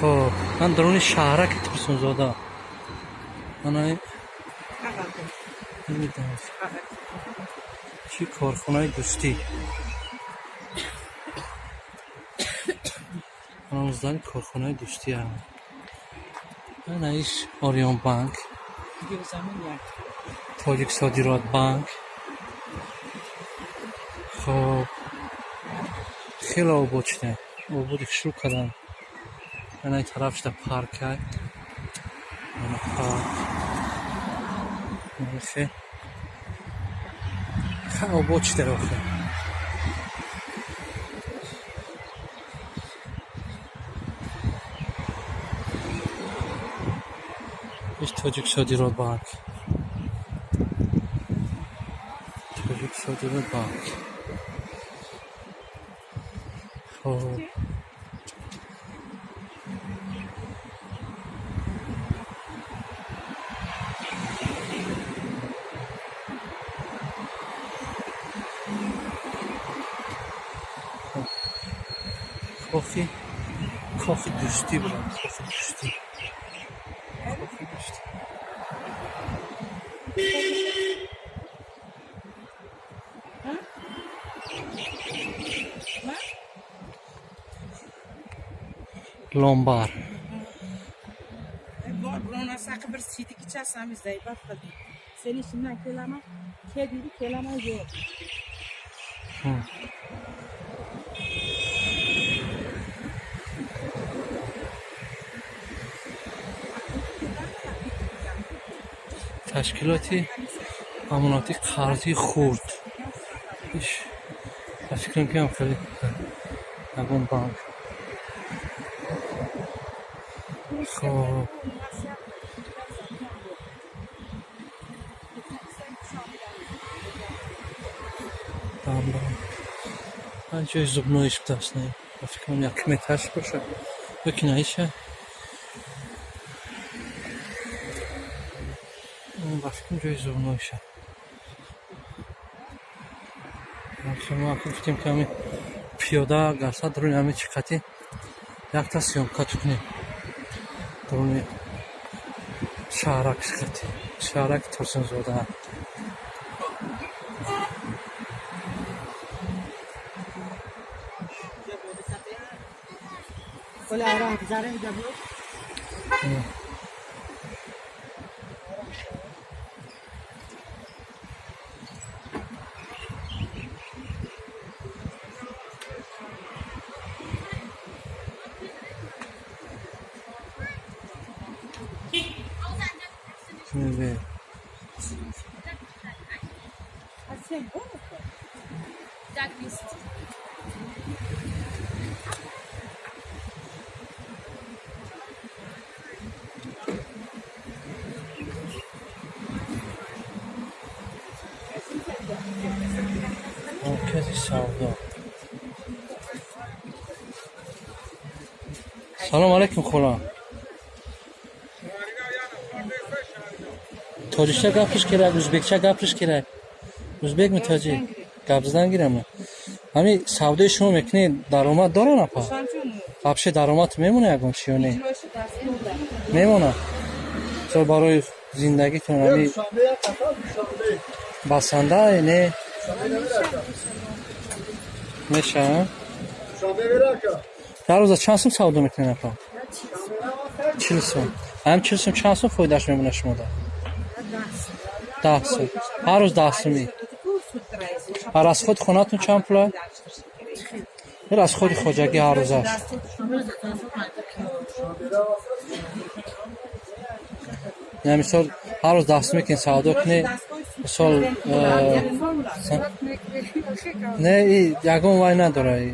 Хоб, ман даруни шаҳраки Турсунзода. Ана, намедонам чӣ, корхонаи Дӯстӣ. Ана здани корхонаи Дӯстӣ. Ана иш Ориёнбанк, Тоҷик Содирот Банк. Хоб, хеле обод шуда, ободи шурӯъ карданд. Ана ин тараф шуда парка, ана парк. Хе обод шуда охе. Иш Тоҷик Содирот Банк, Тоҷик Содирот Банк. Хоб, кохи Дӯстӣ будам, кохи Дӯстӣ, кохи Дӯстӣ. Ломбар. Bor, biron bir siydik ichasan, zaybat qildik. Seni ishimdan kelaman, kel deydi, kelaman, yo'q. Ташкилоти амонатии қарзии хурд. Иш ба фикрам, ки ҳам хеле ягон банк. Хоб, ан ҷои зубной иш будааст. Не, ба фикрам, якум этаж бошад ёки наиша. Ба фикрам, ҷои зубной иша. Мо гуфтем, ки ҳами пиёда гаштан даруни ҳами чиқати якта съёмка кунем, даруни шаҳрак чиқати, шаҳраки Турсунзода. Qo'li ayron zarin bu. Мебе. Sen bu mu? Diagnist. Маркази савдо. Салом алейкум, хола. Тоҷикча гапиш керек, ӯзбекча гапиш керек? Ӯзбекми, тоҷик гап задан гирама. Ҳами савдои шумо мекунед, даромад дорад, апа? Вообще даромад мемона ягон чи ё не мемона? Мисол, барои зиндагитон ҳами басанда не мешавад? Дар рӯза чанд сум савдо мекунед, апа? 40 сум. Ҳам 40 сум чанд сум фоидааш мемона шумода? 10 сум. Ҳар рӯз 10 сумӣ. А расходи хонатон чанд пула? Расходи хоҷагӣ ҳар рӯзаш? Я, мисол, ҳар рӯз 10 сум мекунед, савдо кунед, мисол, не, и ягон вай надора, и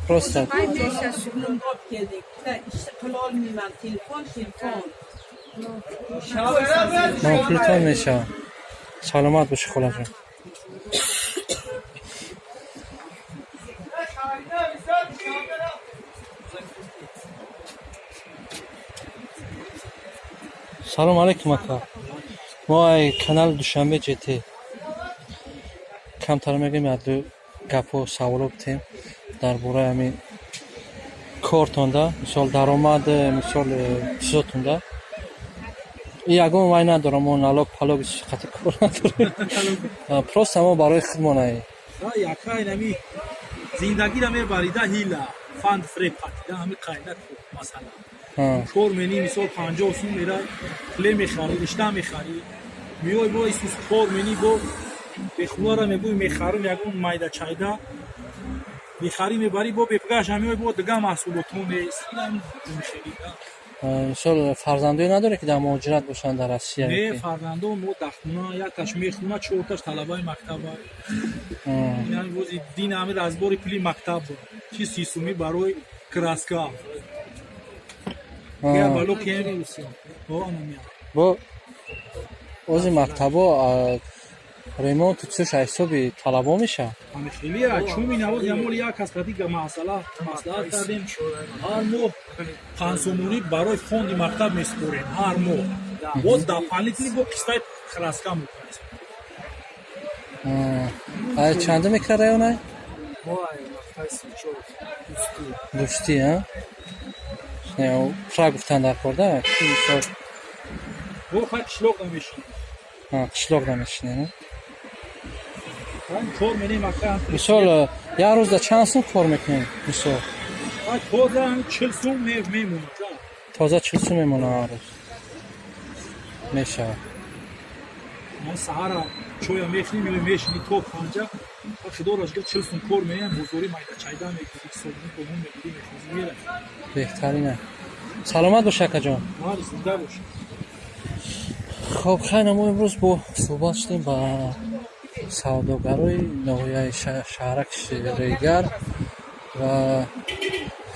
просто. Olib keldik. Ish qilolmayman. Telefon, telefon. Пултон мешавад. Саломат бошӣ, холаҷон. Салом алейкум, ака. Мо ай канали Душанбе ҷт камтар мегӯем, яду гапҳо, саволо битем дар бораи ҳамин. Кортонда, мисол, даромад, мисол, чизотонда ягон вай надорам, мо налог палог қати кор надорем, просто мо барои худмонай. Яка инами зиндагиро мебарида, ҳила фанд фреб қатида, ҳами қайда масалан кор менӣ, мисол, 50 сум мера хлеб мехарӣ, ришта мехарӣ, меой бо исус кор менӣ, бо бехулара мегӯй, мехарам, ягон майда чайда мехарӣ, мебарӣ, бо бепгаша меой, бо дига маҳсулотҳо нест. Инам мехерида. Мисол, фарзандое надоре, ки дар муҳоҷират бошанд, дар Россия? Не, фарзандо мо дар хона, якташ мехона, чорташ талабаи мактаба. Инами бози дин ҳами разбори пули мактаб буд, чи 30 сумӣ барои краска. Бало. Бо ози мактабо ремонту чизош ҳисоби талабо мешавад? Хеле чуми навоз ямоли як кас қати масъала маслиҳат кардем, ҳар моҳ 5 сомонӣ барои фонди мактаб месупорем ҳар моҳ, боз дополнительно бо қистаи краска мекунем. Чанда микрорайонай? Дӯстӣ пура гуфтан дар корда. Бо хай қишлоқ намешинем. Қишлоқ намешинем. Кор менем, ака. Мисол, як рӯзда чанд сум кор мекунем, мисол? Тоза 40 сум мемонад. Тоза 40 сум мемонад ҳар рӯз, мешавад. Саҳара чоя мехӯрем ё мешини то 5, худоро шукр, 40 сум кор менем, бозори майда чайда мегирӣ, собун побун мегирӣ, мехӯзӣ, меравӣ. Беҳтарина, саломат бош, акаҷон. Зинда бош. Хоб, хайна, мо имрӯз бо суҳбат шудем ба савдогарои ноҳияи шаҳрак Регар ва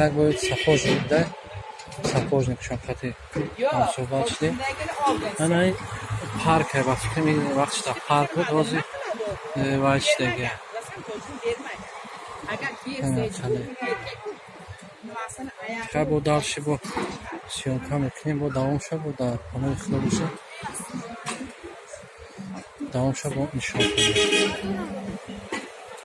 як бояд сапожник да сапожник шоқати ҳамсуҳбат шудем. Ана парк, ба фикрам, вақт дар парк буд, ҳозир вай шидаги. Агар берсе, Хай, бо дальше бо съёмка мекунем, бо давом ша, бо дар паноҳи Худо бошед, давом ша бо нишон кунем.